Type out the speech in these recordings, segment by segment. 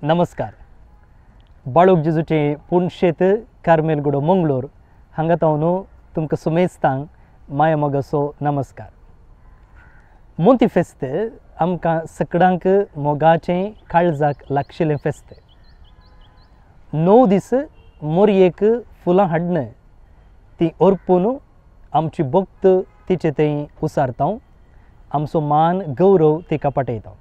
नमस्कार. बाळूक जेजूचें पुणशेत कार्मेलगुडो मंगळूर हांगा तावन तुमकां सुमेस्तांक माया मोगाचो नमस्कार. मोंती फेस्त आमकां सकडांक मोगाचें काळजाक लागशिल्लें फेस्त. 9 दीस मोरयेक फुलां हाडन ती अर्पून आमची भक्त तिचे थंय उसारता, आमचो मान गौरव तिका पाठयता.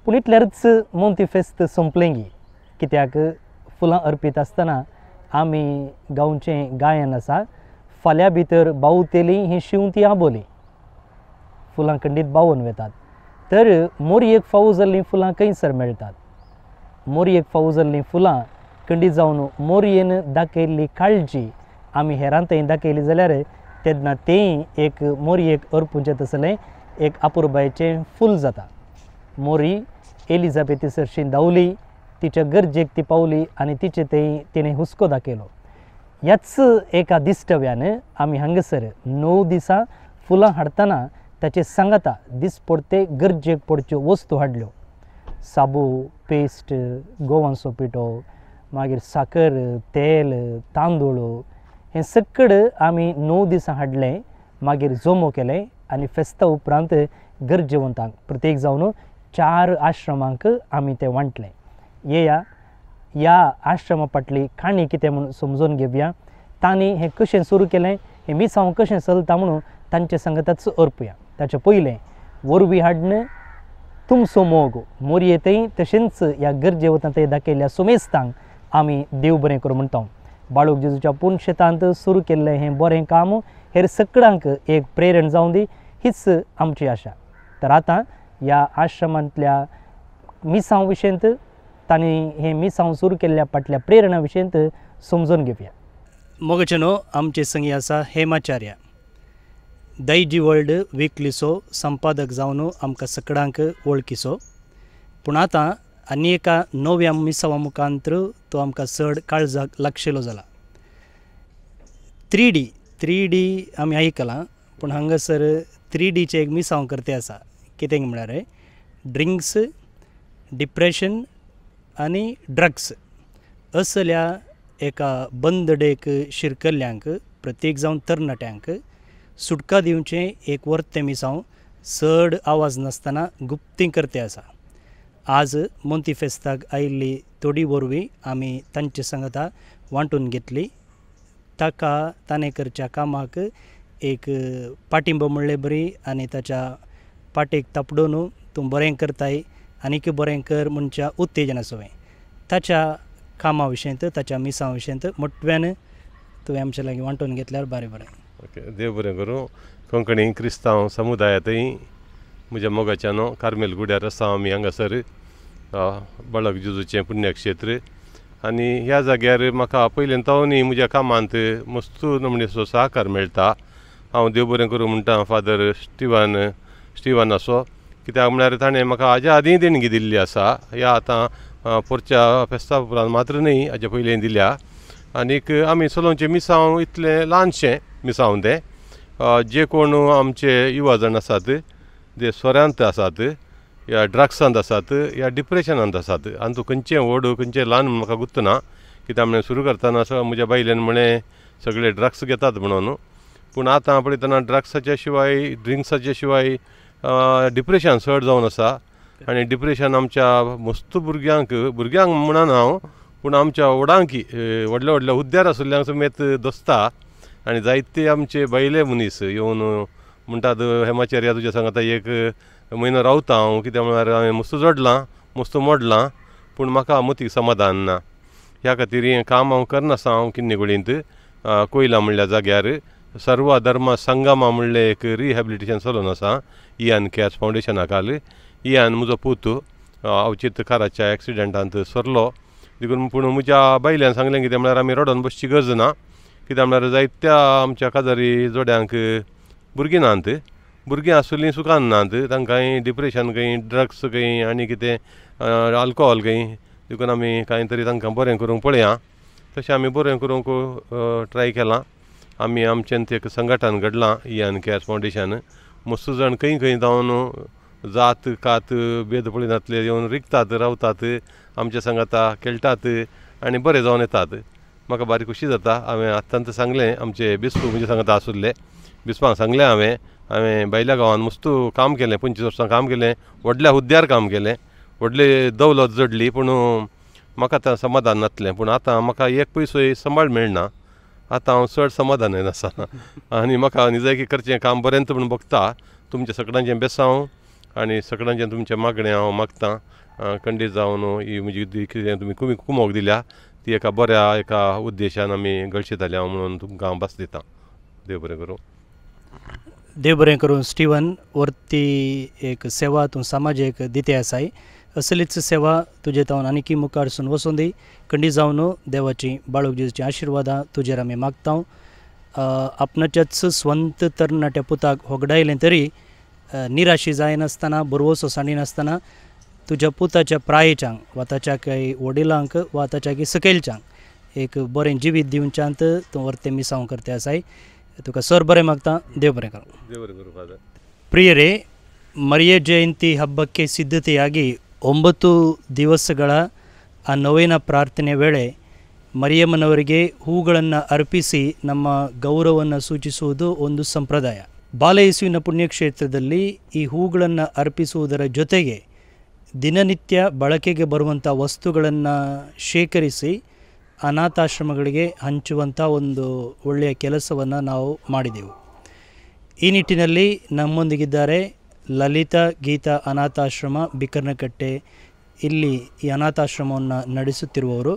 पूण इतल्यारच मोंती फेस्त सोंपलें कित्याक फुलां अर्पीत आसतना आमी गांवचें गायन आसा, फाल्यां भितर बावतेली ही शिंवती आबोली फुलां खंडीत बावून वेतात. तर मोरयेक फावो जाल्लीं फुलां खंयसर मेळटात? मोरयेक फावो जाल्लीं फुलां खंडीत जावन मोरयेन दाखयल्ली काळजी आमी हेरां थंय दाखयली जाल्यार तेन्ना तें एक मोरयेक अर्पूचें तसलें एक अपुरबायेचें फूल जाता. मोरी एलिजाबेती सरशी धांवली, तिच्या गरजेक ती पावली आनी तिचे थंय तिणें हुस्को दाखयलो. ह्याच एका दिश्टव्यान आमी हांगासर 9 दिसां फुलां हाडटना ताचे सांगाता दिसपडते गरजेक पडच्यो वस्तू हाडल्यो. साबू, पेस्ट, गोवांचो पिठो, मागीर साकर, तेल, तांदूळ हें सगळें आमी 9 दिसां हाडलें. मागीर जमो केलें आनी फेस्ता उपरांत गरजेवंतांक प्रत्येक जावन 4 आश्रमांक आमी तें वांटलें. येया ह्या आश्रमा फाटली काणी कितें म्हूण समजून घेवया, तांणी हें कशें सुरू केलें, हें मिसांव कशें चलता म्हणून तांचे सांगाताच अर्पुया. ताचें पयलें वरवीं हाडन तुमचो मोग मोरये थंय तशेंच ह्या गरजेवंतां थंय दाखयल्ल्या सुमेस्तांक आमी देव बरें करूं म्हणटा. बाळूक जेजूच्या पुणशेतांत सुरू केल्लें हें बरें काम हेर सगळ्यांक एक प्रेरण जावं दी हीच आमची आशा. तर आतां ह्या आश्रमांतल्या मिसांव विशयंत तांणी हें मिसांव सुरू केल्ल्या फाटल्या प्रेरणा विशयंत समजून घेवया. मोगाचे न्हू आमचे संगी आसा हेमाचार्य, दैजी वर्ल्ड विकलीचो संपादक जावन आमकां सगळ्यांक वळखीचो. पूण आतां आनी एका नव्या मिसांवा मुखांत तो आमकां चड काळजाक लागशिलो जाला. 3D आमी आयकलां, पूण हांगासर 3Dचें एक मिसांव करते आसा. कितें म्हळ्यार ड्रिंक्स, डिप्रेशन आनी ड्रग्स असल्या एका बंदडेक शिरकल्ल्यांक प्रत्येक जावन तरणाट्यांक सुटका दिवचें एक वर्तें मिसांव चड आवाज नासतना गुप्ती करते आसा. आज मोंती फेस्ताक आयिल्ली थोडी वरवीं आमी तांचे सांगाता वांटून घेतली. ताका ताणें करच्या कामाक एक पाटिंबो म्हणले बरी आनी ताच्या पाटेक तापडून तूं बरें करताय आनीक बरें कर म्हणच्या उत्तेजना सवें ताच्या कामा विशयंत ताच्या मिसां विशयंत मोटव्यान तुवें आमच्या लागीं वांटून घेतल्यार बरें बरें. ओके, देव बरें करूं. कोंकणी क्रिस्तांव समुदायांतय म्हज्या मोगाच्यानो कार्मेल गुड्यार आसा आमी हांगासर बाळक जेजूचें पुण्यक्षेत्र. आनी ह्या जाग्यार म्हाका पयलीं तावनूय म्हज्या कामांत मस्त नमणेचो सहकार मेळटा. हांव देव बरें करूं म्हणटा फादर स्टिवनाचो, कित्याक म्हळ्यार ताणें म्हाका हाज्या आदींय देणगी दिल्ली आसा. ह्या आतां पोरच्या फेस्ता उपरांत मात्र न्हय, हाज्या पयलीं दिल्या. आनीक आमी चलोवचें मिसांव इतलें ल्हानशें मिसांव तें, जे कोण आमचे युवा जाण आसात जे सोऱ्यांत आसात या ड्रग्सांत आसात या डिप्रेशनांत आसात, आनी तूं खंयचें व्हड खंयचें ल्हान म्हूण म्हाका गुत्तना. कित्याक म्हळ्यार सुरू करतना म्हज्या बायलेन म्हळें सगळे ड्रग्स घेतात म्हणून, पूण आतां पळयतना ड्रग्साच्या शिवाय ड्रिंक्साच्या शिवाय डिप्रेशन चड जावन आसा. आनी डिप्रेशन आमच्या मस्त भुरग्यांक, भुरग्यांक म्हणना हांव, पूण आमच्या व्हडांक व्हडल्या व्हडल्या हुद्द्यार आशिल्ल्यांक समेत दसता. आनी जायते आमचे बायले मनीस येवन म्हणटात हेमाचार्या तुज्या सांगाता एक म्हयनो रावता हांव, कित्याक म्हळ्यार हांवें मस्त जोडलां मस्त मोडलां, पूण म्हाका मतीक समाधान ना. ह्या खातीर हें काम हांव करनासा. हांव किन्नेगुळींत कोयला म्हणल्या जाग्यार सर्व धर्म संगमा म्हणलें एक रिहेबिलिटेशन चलोवन आसा इयान कॅश फावंडेशना खाल. इयान म्हजो पूत अवचीत काराच्या एक्सिडंटांत सरलो देखून, पूण म्हज्या बायल्यान सांगलें कितें म्हळ्यार आमी रडोन बसची गरज ना, कित्याक म्हळ्यार जायत्या आमच्या काजारी जोड्यांक भुरगीं नात, भुरगीं आसुल्लीं सुखान नात, तांकांय डिप्रेशन खंय, ड्रग्स खंय आनी कितें आल्कोहोल खंय, देखून आमी कांय तरी तांकां बरें करूंक पळया. तशें आमी बरें करूंक ट्राय केलां. आमी आमचें एक संघटन घडलां इयान कॅश फावंडेशन. मस्त जाण खंय खंय जावन जात कात भेद पळयनातले येवन रिगतात रावतात आमच्या सांगाता खेळटात आनी बरें जावन येतात. म्हाका बारीक खोशी जाता. हांवें आत्तांत सांगलें आमचे बिस्प म्हजे सांगाता आसुल्ले बिस्पांक सांगलें हांवें हांवें भायल्या गांवांत मस्त काम केलें 25 वर्सां काम केलें व्हडल्या हुद्द्यार काम केलें व्हडली दौलत जोडली पूण म्हाका आतां समाधान नासलें. पूण आतां म्हाका एक पयसोय सांबाळ मेळना आतां हांव चड समाधानान आसा आनी म्हाका निजायकी करचें काम बरेंच म्हूण भोगता. तुमच्या सगळ्यांचें बेसांव आनी सगळ्यांचें तुमचें मागणें हांव मागतां खंडीत जावन ही म्हजी कितें तुमी कुमोक दिल्या ती एका बऱ्या एका उद्देशान आमी गळशिताले हांव म्हणून तुमकां हांव भास दितां. देव बरें करूं. देव बरें करूं स्टिवन. वरती एक सेवा तूं समाजेक दिते आसाय असलीच सेवा तुजे तावन आनीकी मुखार सून वचूं दी. खंडीत जावन देवाची बाळूक जेजूची आशिर्वादां तुजेर आमी मागता. आपणाच्याच स्वंत तरणाट्या पुताक होगडायलें तरी निराशी जायनासतना भरवसो सांडिनासतना तुज्या पुताच्या प्रायेच्यांक वा ताच्या काही वडिलांक वा ताच्या काही सकयलच्यांक एक बरें जिवीत दिवच्यांत तूं वर्तें मिसांव करते आसाय. तुका सर बरें मागता. देव बरें करूं. देव बरें करूं फादर. ಪ್ರಿಯರೇ, ಮರಿಯ ಜಯಂತಿ ಹಬ್ಬಕ್ಕೆ ಸಿದ್ಧತೆಯಾಗಿ 9 ದಿವಸಗಳ ಆ ನೊವೇನ ಪ್ರಾರ್ಥನೆ ವೇಳೆ ಮರಿಯಮ್ಮನವರಿಗೆ ಹೂಗಳನ್ನು ಅರ್ಪಿಸಿ ನಮ್ಮ ಗೌರವವನ್ನು ಸೂಚಿಸುವುದು ಒಂದು ಸಂಪ್ರದಾಯ. ಬಾಲಯೇಸುವಿನ ಪುಣ್ಯಕ್ಷೇತ್ರದಲ್ಲಿ ಈ ಹೂಗಳನ್ನು ಅರ್ಪಿಸುವುದರ ಜೊತೆಗೆ ದಿನನಿತ್ಯ ಬಳಕೆಗೆ ಬರುವಂಥ ವಸ್ತುಗಳನ್ನು ಶೇಖರಿಸಿ ಅನಾಥಾಶ್ರಮಗಳಿಗೆ ಹಂಚುವಂಥ ಒಂದು ಒಳ್ಳೆಯ ಕೆಲಸವನ್ನು ನಾವು ಮಾಡಿದೆವು. ಈ ನಿಟ್ಟಿನಲ್ಲಿ ನಮ್ಮೊಂದಿಗಿದ್ದಾರೆ ಲಲಿತಾ ಗೀತಾ ಅನಾಥಾಶ್ರಮ ಬಿಕರ್ನಕಟ್ಟೆ, ಇಲ್ಲಿ ಈ ಅನಾಥಾಶ್ರಮವನ್ನು ನಡೆಸುತ್ತಿರುವವರು.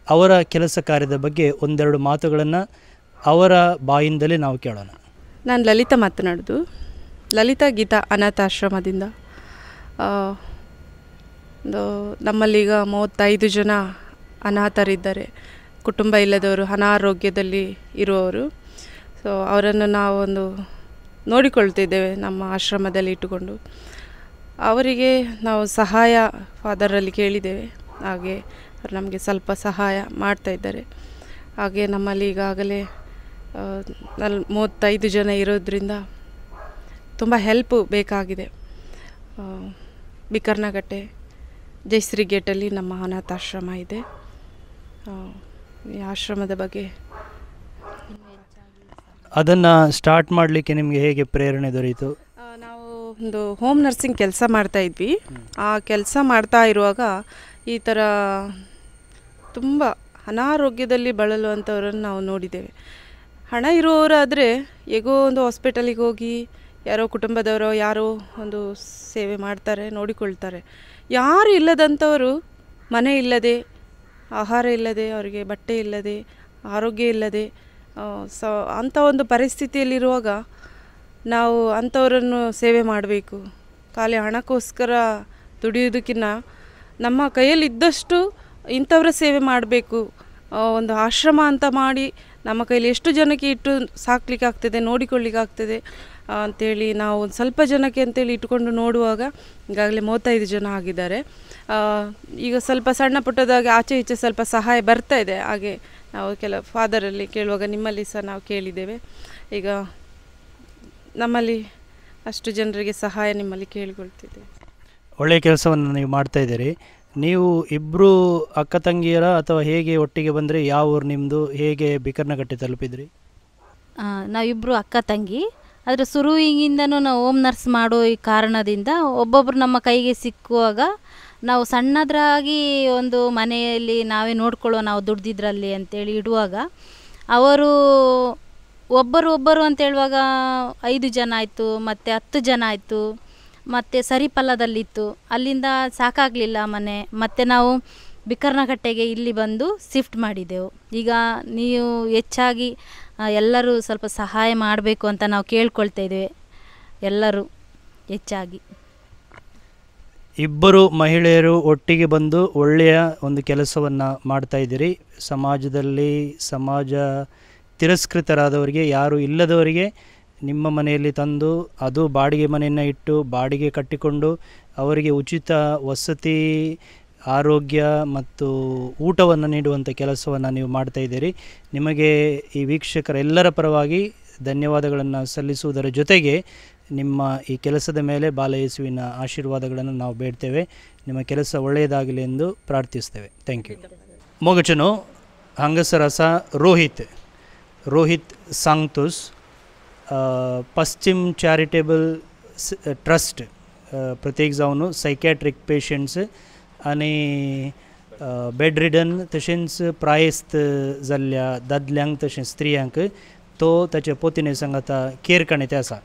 ಅವರ ಕೆಲಸ ಕಾರ್ಯದ ಬಗ್ಗೆ ಒಂದೆರಡು ಮಾತುಗಳನ್ನು ಅವರ ಬಾಯಿಂದಲೇ ನಾವು ಕೇಳೋಣ. ನಾನು ಲಲಿತಾ ಮಾತನಾಡೋದು, ಲಲಿತಾ ಗೀತಾ ಅನಾಥಾಶ್ರಮದಿಂದ. ನಮ್ಮಲ್ಲೀಗ 35 ಜನ ಅನಾಥರಿದ್ದಾರೆ, ಕುಟುಂಬ ಇಲ್ಲದವರು, ಅನಾರೋಗ್ಯದಲ್ಲಿ ಇರುವವರು. ಸೊ ಅವರನ್ನು ನಾವೊಂದು ನೋಡಿಕೊಳ್ತಿದ್ದೇವೆ ನಮ್ಮ ಆಶ್ರಮದಲ್ಲಿ ಇಟ್ಟುಕೊಂಡು. ಅವರಿಗೆ ನಾವು ಸಹಾಯ ಫಾದರಲ್ಲಿ ಕೇಳಿದ್ದೇವೆ, ಹಾಗೆ ಅವರು ನಮಗೆ ಸ್ವಲ್ಪ ಸಹಾಯ ಮಾಡ್ತಾಯಿದ್ದಾರೆ. ಹಾಗೆ ನಮ್ಮಲ್ಲಿ ಈಗಾಗಲೇ 35 ಜನ ಇರೋದರಿಂದ ತುಂಬ ಹೆಲ್ಪ್ ಬೇಕಾಗಿದೆ. ಬಿಕರ್ನಕಟ್ಟೆ ಜಯಶ್ರೀ ಗೇಟಲ್ಲಿ ನಮ್ಮ ಅನಾಥಾಶ್ರಮ ಇದೆ. ಈ ಆಶ್ರಮದ ಬಗ್ಗೆ ಅದನ್ನು ಸ್ಟಾರ್ಟ್ ಮಾಡಲಿಕ್ಕೆ ನಿಮಗೆ ಹೇಗೆ ಪ್ರೇರಣೆ ದೊರೆಯಿತು? ನಾವು ಒಂದು ಹೋಮ್ ನರ್ಸಿಂಗ್ ಕೆಲಸ ಮಾಡ್ತಾಯಿದ್ವಿ. ಆ ಕೆಲಸ ಮಾಡ್ತಾ ಇರುವಾಗ ಈ ಥರ ತುಂಬ ಅನಾರೋಗ್ಯದಲ್ಲಿ ಬಳಲುವಂಥವರನ್ನು ನಾವು ನೋಡಿದ್ದೇವೆ. ಹಣ ಇರುವವರಾದರೆ ಹೇಗೋ ಒಂದು ಹಾಸ್ಪಿಟಲಿಗೆ ಹೋಗಿ ಯಾರೋ ಕುಟುಂಬದವರೋ ಯಾರೋ ಒಂದು ಸೇವೆ ಮಾಡ್ತಾರೆ, ನೋಡಿಕೊಳ್ತಾರೆ. ಯಾರು ಇಲ್ಲದಂಥವರು ಮನೆ ಇಲ್ಲದೆ, ಆಹಾರ ಇಲ್ಲದೆ, ಅವರಿಗೆ ಬಟ್ಟೆ ಇಲ್ಲದೆ, ಆರೋಗ್ಯ ಇಲ್ಲದೆ, ಸೊ ಅಂಥ ಒಂದು ಪರಿಸ್ಥಿತಿಯಲ್ಲಿರುವಾಗ ನಾವು ಅಂಥವರನ್ನು ಸೇವೆ ಮಾಡಬೇಕು. ಖಾಲಿ ಹಣಕ್ಕೋಸ್ಕರ ದುಡಿಯೋದಕ್ಕಿಂತ ನಮ್ಮ ಕೈಯಲ್ಲಿದ್ದಷ್ಟು ಇಂಥವರ ಸೇವೆ ಮಾಡಬೇಕು. ಒಂದು ಆಶ್ರಮ ಅಂತ ಮಾಡಿ ನಮ್ಮ ಕೈಯಲ್ಲಿ ಎಷ್ಟು ಜನಕ್ಕೆ ಇಟ್ಟು ಸಾಕಲಿಕ್ಕೆ ಆಗ್ತದೆ, ನೋಡಿಕೊಳ್ಳಿಕ್ಕೆ ಆಗ್ತದೆ ಅಂಥೇಳಿ ನಾವು ಒಂದು ಸ್ವಲ್ಪ ಜನಕ್ಕೆ ಅಂತೇಳಿ ಇಟ್ಟುಕೊಂಡು ನೋಡುವಾಗ ಈಗಾಗಲೇ 35 ಜನ ಆಗಿದ್ದಾರೆ. ಈಗ ಸ್ವಲ್ಪ ಸಣ್ಣ ಪುಟ್ಟದಾಗಿ ಆಚೆ ಈಚೆ ಸ್ವಲ್ಪ ಸಹಾಯ ಬರ್ತಾ ಇದೆ. ಹಾಗೆ ನಾವು ಕೆಲ ಫಾದರಲ್ಲಿ ಕೇಳುವಾಗ ನಿಮ್ಮಲ್ಲಿ ಸಹ ನಾವು ಕೇಳಿದ್ದೇವೆ. ಈಗ ನಮ್ಮಲ್ಲಿ ಅಷ್ಟು ಜನರಿಗೆ ಸಹಾಯ ನಿಮ್ಮಲ್ಲಿ ಕೇಳಿಕೊಳ್ತಿದ್ದೇವೆ. ಒಳ್ಳೆಯ ಕೆಲಸವನ್ನು ನೀವು ಮಾಡ್ತಾಯಿದ್ದೀರಿ. ನೀವು ಇಬ್ಬರು ಅಕ್ಕ ತಂಗಿಯರ ಅಥವಾ ಹೇಗೆ ಒಟ್ಟಿಗೆ ಬಂದರೆ? ಯಾವ ಊರು ನಿಮ್ಮದು? ಹೇಗೆ ಬಿಕರ್ನಕಟ್ಟೆ ತಲುಪಿದ್ರಿ? ನಾವಿಬ್ಬರು ಅಕ್ಕ ತಂಗಿ. ಆದರೆ ಶುರುವಿನಿಂದನೂ ನಾವು ಹೋಮ್ ನರ್ಸ್ ಮಾಡೋ ಈ ಕಾರಣದಿಂದ ಒಬ್ಬೊಬ್ಬರು ನಮ್ಮ ಕೈಗೆ ಸಿಕ್ಕುವಾಗ ನಾವು ಸಣ್ಣದ್ರಾಗಿ ಒಂದು ಮನೆಯಲ್ಲಿ ನಾವೇ ನೋಡ್ಕೊಳ್ಳೋ, ನಾವು ದುಡ್ದಿದ್ರಲ್ಲಿ ಅಂತೇಳಿ ಇಡುವಾಗ ಅವರು ಒಬ್ಬರು ಒಬ್ಬರು ಅಂತೇಳುವಾಗ 5 ಜನ ಆಯಿತು, ಮತ್ತು 10 ಜನ ಆಯಿತು, ಮತ್ತು ಸರಿಪಲ್ಲದಲ್ಲಿತ್ತು. ಅಲ್ಲಿಂದ ಸಾಕಾಗಲಿಲ್ಲ ಮನೆ, ಮತ್ತು ನಾವು ಬಿಕರ್ನಕಟ್ಟೆಗೆ ಇಲ್ಲಿ ಬಂದು ಶಿಫ್ಟ್ ಮಾಡಿದೆವು. ಈಗ ನೀವು ಹೆಚ್ಚಾಗಿ ಎಲ್ಲರೂ ಸ್ವಲ್ಪ ಸಹಾಯ ಮಾಡಬೇಕು ಅಂತ ನಾವು ಕೇಳ್ಕೊಳ್ತಾ ಇದ್ದೇವೆ ಎಲ್ಲರೂ ಹೆಚ್ಚಾಗಿ. ಇಬ್ಬರು ಮಹಿಳೆಯರು ಒಟ್ಟಿಗೆ ಬಂದು ಒಳ್ಳೆಯ ಒಂದು ಕೆಲಸವನ್ನು ಮಾಡ್ತಾಯಿದ್ದೀರಿ. ಸಮಾಜದಲ್ಲಿ ಸಮಾಜ ತಿರಸ್ಕೃತರಾದವರಿಗೆ, ಯಾರು ಇಲ್ಲದವರಿಗೆ ನಿಮ್ಮ ಮನೆಯಲ್ಲಿ ತಂದು, ಅದು ಬಾಡಿಗೆ ಮನೆಯನ್ನು ಇಟ್ಟು ಬಾಡಿಗೆ ಕಟ್ಟಿಕೊಂಡು ಅವರಿಗೆ ಉಚಿತ ವಸತಿ, ಆರೋಗ್ಯ ಮತ್ತು ಊಟವನ್ನು ನೀಡುವಂಥ ಕೆಲಸವನ್ನು ನೀವು ಮಾಡ್ತಾಯಿದ್ದೀರಿ. ನಿಮಗೆ ಈ ವೀಕ್ಷಕರೆಲ್ಲರ ಪರವಾಗಿ ಧನ್ಯವಾದಗಳನ್ನು ಸಲ್ಲಿಸುವುದರ ಜೊತೆಗೆ ನಿಮ್ಮ ಈ ಕೆಲಸದ ಮೇಲೆ ಬಾಲಯೇಸುವಿನ ಆಶೀರ್ವಾದಗಳನ್ನು ನಾವು ಬೇಡ್ತೇವೆ. ನಿಮ್ಮ ಕೆಲಸ ಒಳ್ಳೆಯದಾಗಲಿ ಎಂದು ಪ್ರಾರ್ಥಿಸ್ತೇವೆ. Thank you. ಮೊಗಚನು हांगासर आसा रोहित, रोहित सांगतूस, पश्चिम चॅरिटेबल ट्रस्ट प्रत्येक जावन सायकॅट्रीक पेशंट्स आनी बेड रिडन तशेंच प्रायस्त जाल्ल्या दादल्यांक तशेंच स्त्रियांक तो ताच्या पोतीने सांगाता केअर काणी आसा.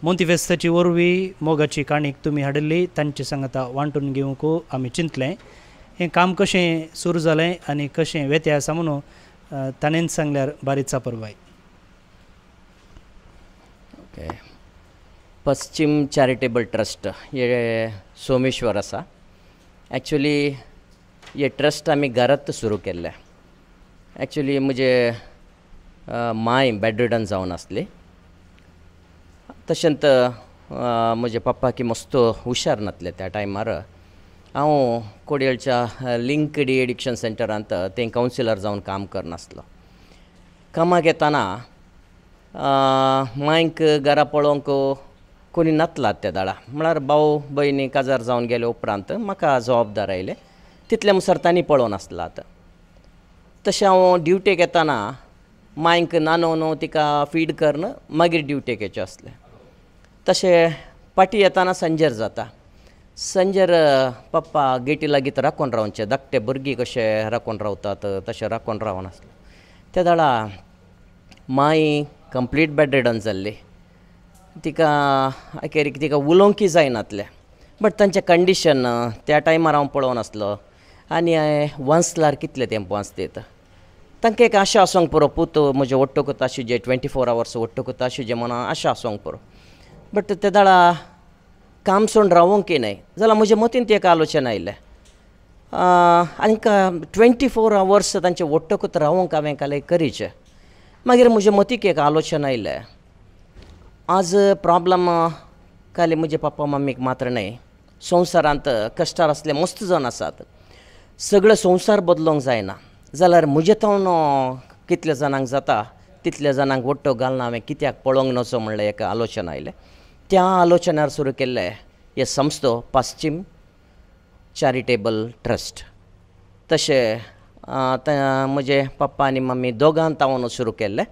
मोंतिफेस्ताची वरवीं मोगाची काणीक तुमी हाडिल्ली तांचे सांगाता वांटून घेवंक आमी चिंतलें. हें काम कशें सुरू जालें आनी कशें वेतें आसा म्हणून ताणेंच सांगल्यार बारीक चापरबाय. ओके, पश्चिम चॅरिटेबल ट्रस्ट हे सोमेश्वर आसा. एक्चुली हे ट्रस्ट आमी घरांत सुरू केल्लें. एक्चुली म्हजे मांय बेडरिडन जावन आसली, तशेंच म्हजे पप्पा की मस्त हुशार नासले त्या टायमार. हांव कोडयेळच्या लिंक डी एडिक्शन सेंटरांत थंय कावन्सिलर जावन काम करनासलो. कामाक येतना मांयक घरा पळोवंक कोणी नातला त्या दाडा, म्हळ्यार भाव भयणी काजार जावन गेले उपरांत म्हाका जबाबदार आयले तितले मुसर तांणी पळोवन आसला. आतां तशें हांव ड्युटेक येतना मांयक न्हाणोवन तिका फीड करून मागीर ड्युटेक येचें आसलें. तशें पाटी येतना संजेर जाता, संजेर पप्पा गेटी लागीं राखून रावचें, धाकटे भुरगीं कशें राखून रावतात तशें राखून रावन आसलें. त्या दाडा मांय कंप्लीट बेडरिडन जाल्ली, तिका अखेरीक तिका उलोवंकय जायनातलें. बट तांचें कंडिशन त्या टायमार हांव पळोवन आसलो आनी वांचल्यार कितलें तेंप वांचतीत. तांकां एक आशा आसूंक पुरो, पूत म्हजें वट्टकूच आशिजे 24 आवर्स वट्टकूच आशिजे म्हणून आशा आसूंक पुरो. बट ते दाडा काम सोडून रावोंकय न्हय जाल्यार म्हज्या मतींत एक आलोचन आयलें, आनीक 24 आवर्स तांचे वट्टकूच रावोंक हांवें काल करीचें. मागीर म्हज्या मतीक एक आलोचन आयलें, आज प्रॉब्लम काल म्हजे पप्पा मम्मीक मात्र न्हय, संवसारांत कश्टार आसले मस्त जाण आसात, सगळें संवसार बदलोवंक जायना जाल्यार म्हजे तावन कितल्या जाणांक जाता तितल्या जाणांक वट्टो घालना हांवें कित्याक पळोवंक नजो म्हणलें एक आलोचन आयलें. त्या आलोचनार सुरू केल्लें हे संस्थो पश्चिम चॅरिटेबल ट्रस्ट. तशें म्हजे पप्पा आनी मम्मी दोगां तावन सुरू केल्लें.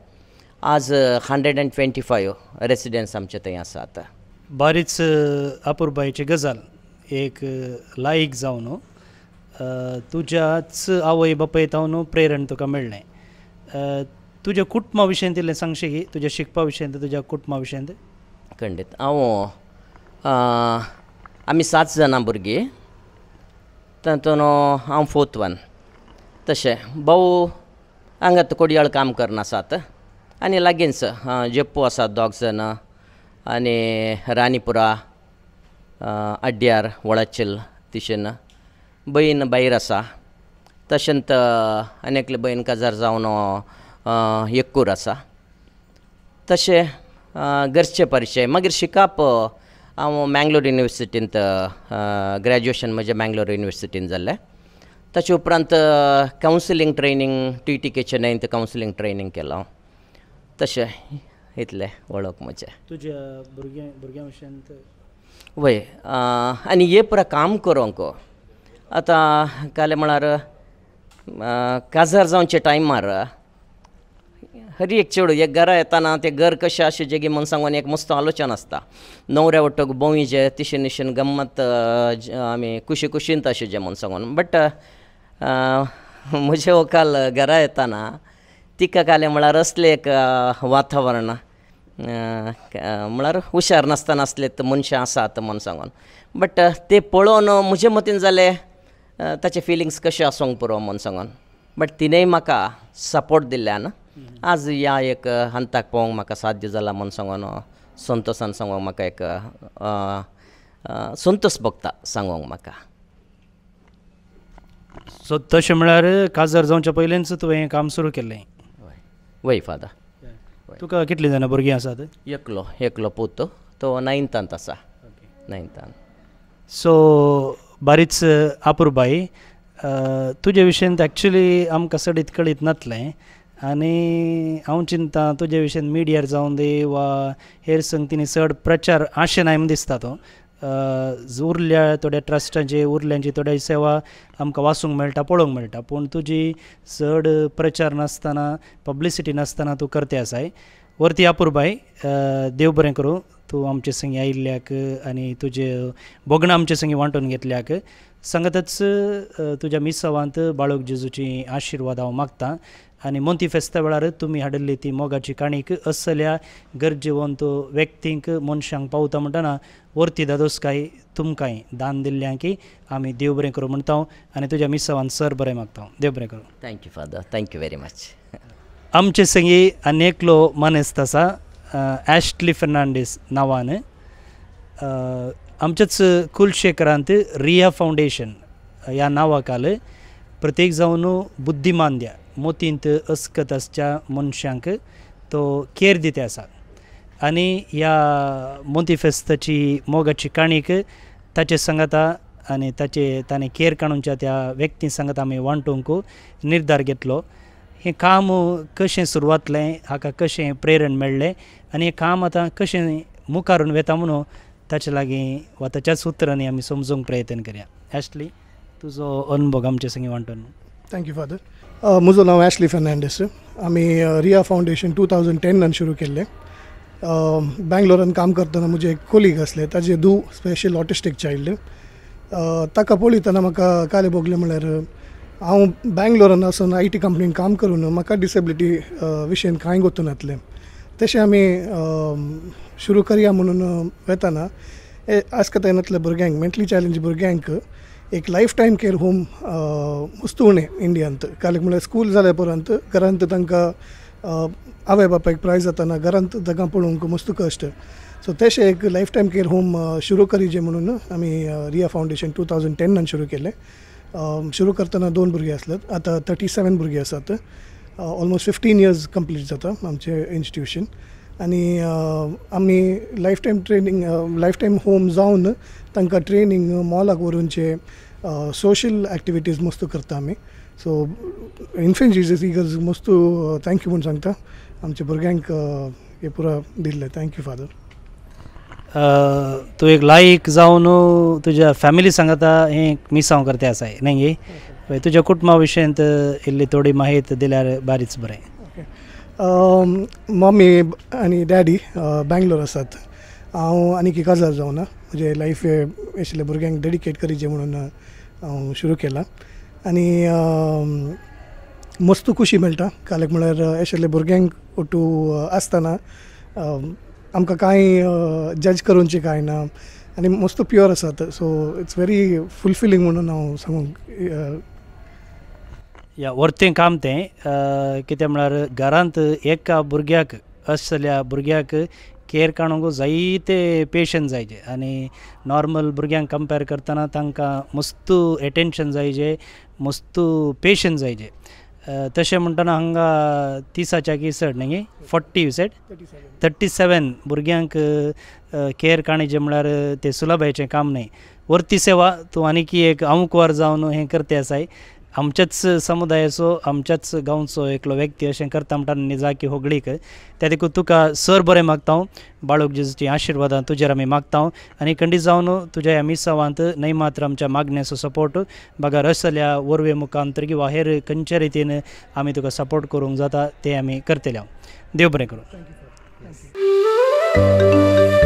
आज 125 रेसिडेंट्स आमचे थंय आसात. बारीच अपुरबायेची गजाल, एक लायक जावन तुज्याच आवय बापाय तावन प्रेरण तुका मेळ्ळें. तुज्या कुटुंबा विशयांत इल्लें सांगशें की, तुज्या शिकपा विशयांत, तुज्या कुटुंबा विशयांत? खंडीत. हांव आमी 7 जाणां भुरगीं, तातूंत हांव 4th one. तशें भाऊ हांगात कोडयाळ काम करना आसात आनी लागींच जेप्पू आसात 2 जाण आनी राणीपुरा अड्ड्यार वळाचेल तिशेन बहीण भायर आसा. तशेंच आनी एकली बहीण काजार जावन एक्कूर आसा. तशें घरचे परिचय. मागीर शिकप हांव मँगलोर युनिवर्सिटींत ग्रॅज्युएशन म्हजें मँगलोर युनिवर्सिटींत जाल्लें. ताचे उपरांत कावन्सिलींग ट्रेनींग TTK चेन्नईंत कावन्सिलींग ट्रेनींग केलां हांव. तशें इतलें वळख म्हजें. तुज्या भुरग्यां विशयांत? वय, आनी हे पुरा काम करूंक आतां कालें म्हळ्यार काजार जावचे टायमार हर एक चेडूं एक घरा येताना तें घर कशें आशिल्लें गी म्हूण सांगून एक मस्त आलोचन आसता. न्हवऱ्या वट्टक भोंवीचे तिशेन निशेन गम्मत आमी कुशी कुशींत आशिल्लें म्हूण सांगून. बट म्हजें व्हंकल घरा येताना तिका कालें म्हळ्यार असलें एक वातावरण म्हळ्यार हुशार नासतना आसले मनशां आसात म्हूण सांगून. बट तें पळोवन म्हजे मतीन जालें ताचे फिलिंग्स कशें आसूंक पुरो म्हूण सांगून. बट तिणेंय म्हाका सपोर्ट दिल्ल्यान आज ह्या एक हंताक पावोवंक म्हाका साध्य जालां म्हूण सांगून संतोशान सांगूंक म्हाका एक संतोश भोगता सांगूंक म्हाका. सो तशें म्हळ्यार काजार जावच्या पयलींच तुवें हें काम सुरू केल्लें? वय फादर. तुका कितलीं जाणां भुरगीं आसात? एकलो, एकलो पूत, तो 9थांत आसा. 9थांत. सो बारीच अपुरबाय. तुजे विशयंत एक्चुली आमकां चडीत कळीत नातलें. आनी हांव चिंता तुजे विशयन मिडियार जावन दी वा हेर संगतींनी चड प्रचार आशें नाय म्हूण दिसता. तो उरल्या थोड्या ट्रस्टांचे उरल्यांची थोड्या सेवा आमकां वाचूंक मेळटा, पळोवंक मेळटा, पूण तुजी चड प्रचार नासतना, पब्लिसिटी नासतना तूं करते आसाय. वरती अपुरबाय, देव बरें करूं तूं आमचे संगी आयिल्ल्याक आनी तुजे भोगणां आमचे संगी वांटून घेतल्याक. सांगतच तुज्या मिसावांत बाळक जेजूची आशिर्वाद हांव मागतां आनी मोंती फेस्ता वेळार तुमी हाडिल्ली ती मोगाची काणीक असल्या गरजेवंत व्यक्तींक मनशांक पावता म्हणटना वरती दादोसकाय तुमकांय दान दिल्ल्यांकी आमी देव बरें करूं म्हणटा आनी तुज्या मिसावान सर बरें मागता. देव बरें करूं. Thank you father, thank you very much. आमचे संगी आनी एकलो मानेस्त आसा, एशली फर्नांडीस नांवान. आमच्याच कुलशेखरांत रिया फावंडेशन ह्या नांवा खाल प्रत्येक जावन बुद्धिमांद्या मोतींत अस्कत आसच्या मनशांक तो केर दिते आसा आनी ह्या मोती फेस्ताची मोगाची काणीक ताचे सांगाता आनी ताचे ताणें केर काडूनच्या त्या व्यक्ती सांगाता आमी वांटूंक निर्धार घेतलो. हें काम कशें सुरवातलें, हाका कशें प्रेरण मेळ्ळें आनी हें काम आतां कशें मुखारून वेता म्हणून ताचे लागीं वा ताच्याच उतरांनी आमी समजूंक प्रयत्न करया. एशली, तुजो अनुभव आमचे संगी वांटून. Thank you father. म्हजो नांव एशली फर्नांडीस. आमी रिया फावंडेशन 2010 सुरू केल्लें. बेंगलोरान काम करतना म्हजे एक कोलीग आसले, ताजे धूव स्पेशल ऑटिस्टीक चायल्ड. ताका पळयतना म्हाका काले भोगलें म्हळ्यार हांव बेंगलोरान आसून I T कंपनीन काम करून म्हाका डिसेबिलिटी विशयन कांय गोत्तू नासलें. तशें आमी सुरू करया म्हणून वेतना आजकाल येनातल्या भुरग्यांक, मेंटली चॅलेंज भुरग्यांक एक लायफ टायम केअर होम वस्तू उणें इंडियांत. काल म्हळ्यार स्कूल जाल्या उपरांत घरांत तांकां आवय बापायक प्राय जातना घरांत तांकां पळोवंक मस्त कश्ट. सो तशें एक लायफ टायम केअर होम सुरू करीजे म्हणून आमी रिया फावंडेशन 2010 सुरू केलें. सुरू करतना 2 भुरगीं आसलेत, आतां 37 भुरगीं आसात. ऑलमोस्ट 15 इयर्स कंप्लीट जाता आमचें इन्स्टिट्यूशन. आनी आमी life time training, life time home जावन तांकां ट्रेनींग मॉलाक व्हरूनचे सोशल एक्टिविटीज मस्त करता आमी. सो इन्फेंट जीजस इगर्ज मस्त thank you म्हूण सांगता आमच्या भुरग्यांक हे पुरा दिल्लें. Thank you father. तूं एक लायक जावन तुज्या फॅमिली सांगता हें मिसांव करते आसाय न्ही गे? तुज्या कुटुंबा विशयांत इल्ली थोडी माहिती दिल्यार बारीच बरें. मम्मी आनी डॅडी बेंगलोर आसात. हांव आनी काजार जावना, म्हजें लायफ आशिल्ल्या भुरग्यांक डेडिकेट करीचें म्हणून हांव सुरू केलां आनी मस्त खुशी मेळटा. काल म्हळ्यार आशिल्ल्या भुरग्यांक ओटू आसतना आमकां कांय जज करूंचें कांय ना आनी मस्त प्युअर आसात. सो it's very fulfilling म्हणून हांव सांगूंक. या वरतें काम तें कितें म्हळ्यार घरांत एका भुरग्याक असल्या भुरग्याक केअर काडूंक जायते पेशन्स जायचे आनी नॉर्मल भुरग्यांक कंपेर करतना तांकां मस्त एटेंशन जायचे, मस्त पेशन्स जायचे. तशें म्हणटना हांगा 30च्या चड न्ही 40 सेट 37 भुरग्यांक केअर काडचें म्हळ्यार तें सुलभायेचें काम न्हय. वरती सेवा तूं आनीकी एक आंकवार जावन हें करते आसाय. आमच्याच समुदायाचो आमच्याच गांवचो एकलो व्यक्ती अशें करता म्हणटा निजाकी होगळीक त्या देखून तुका सर बरें मागता हांव. बाळूक जेजूची आशिर्वादां तुजेर आमी मागता हांव आनी खंडीत जावन तुज्या ह्या मिसावांत न्हय मात्र आमच्या मागण्याचो सपोर्ट बगर असल्या वरवे मुखांतर किंवा हेर खंयच्या रितीन आमी तुका सपोर्ट करूंक जाता तें आमी करतले. हांव देव बरें करूं. Thank you.